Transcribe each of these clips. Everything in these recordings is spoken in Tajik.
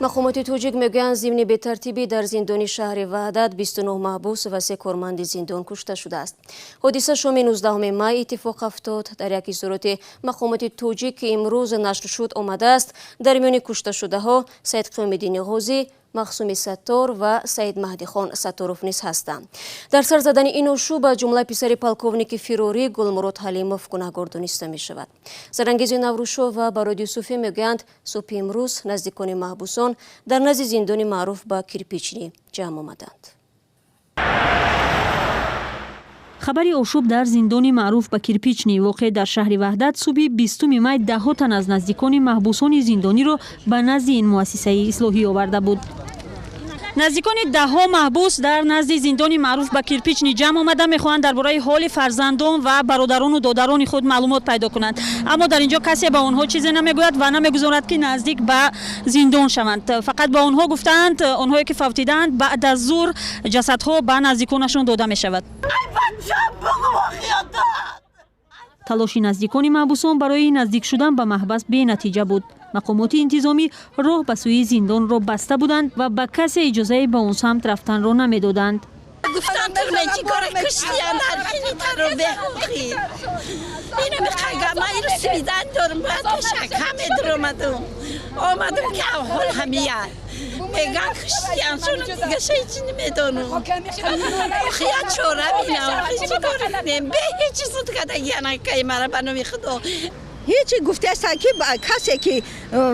Мақомоти тоҷик мегӯянд, зимни бетартибӣ дар зиндони шаҳри Ваҳдат 29 маҳбус ва се корманди зиндон кушта шудааст. Ҳодиса шоми 19 май иттифоқ афтод. Дар як изҳороти мақомоти тоҷик, ки имрӯз нашр шуд, омадааст, дар миёни кушташудаҳо Саид Қиёмиддини Ғозӣ, Махсуми Саттор ва Саид Маҳдихон Сатторов низ ҳастанд. Дар сар задани ин ошӯб аз ҷумла писари полковники фирорӣ Гулмурод Ҳалимов гунаҳгор дониста мешавад. Сарангези Наврӯзшо ва Бароди Юсуфӣ мегӯянд, субҳи имрӯз наздикони маҳбусон дар назди зиндони маъруф ба Кирпичный ҷамъ омаданд. Хабари ошӯб дар зиндони маъруф ба Кирпичный, воқеъ дар шаҳри Ваҳдат, субҳи 20 май даҳҳо тан аз наздикони маҳбусони зиндониро ба назди ин муассисаи ислоҳӣ оварда буд. Наздикони даҳҳо маҳбус дар назди зиндони маъруф ба Кирпичный ҷамъ омада, мехоҳанд дар бораи ҳоли фарзандон ва бародарону додарони худ маълумот пайдо кунанд. Аммо дар ин ҷо касе ба онҳо чизе намегӯяд ва намегузорад, ки наздик ба зиндон шаванд. Фақат ба онҳо гуфтаанд, онҳое ки фавтидаанд, баъд аз зуҳр ҷасадҳо ба наздиконашон дода мешавад. Талоши наздикони маҳбусон барои наздик шудан ба маҳбас бенатиҷа буд. Мақомоти интизомӣ роҳ ба сӯи зиндонро баста буданд ва ба касе иҷозаи ба он самт рафтанро намедоданд. Гуфтан турмечи кора куштиян ҳарфинитаро беҳуқӣ. Ина миқайга ман иро свидан дорам, бояд ташак медуромадум. Омадум, ки авҳол ҳамия. Меган куштиян, шуно дигаша ҳеҷ намедонам. Охи, я чора бинам, охи, чӣ кор кунем? Бе ҳеҷ суд кардагиян кай мара, ба номи Худо. Ҳечи гуфтеста, ки касе ки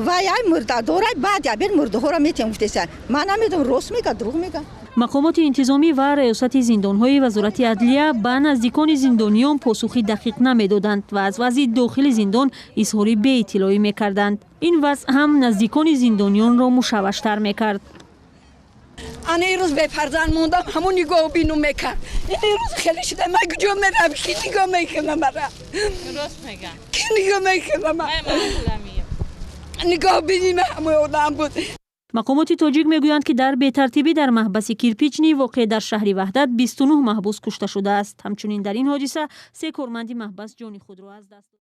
вай мурда дорай, баъд ябир мурдаҳоро метем, гуфтеста. Ман намедонам, рост мега, дурӯғ мега. Мақомоти интизомӣ ва раёсати зиндонҳои Вазорати адлия ба наздикони зиндониён посухи дақиқ намедоданд ва аз вазъи дохили зиндон изҳори беиттилоӣ мекарданд. Ин вазъ ҳам наздикони зиндониёнро мушавваштар мекард. Ана ирӯз бефарзанд мондам. Ҳамун нигоҳ бину мекард. Ин ирӯз хеле шуда, ман куҷо мерам? Ки нигоҳ мекунам мара? Ки нигоҳ мекунам? Нигоҳ биним ҳамои одам буд. Мақомоти тоҷик мегӯянд, ки дар бетартибӣ дар маҳбаси Кирпичный, воқеъ дар шаҳри Ваҳдат, 29 маҳбус кушта шудааст. Ҳамчунин дар ин ҳодиса се корманди маҳбас ҷони худро аз даст.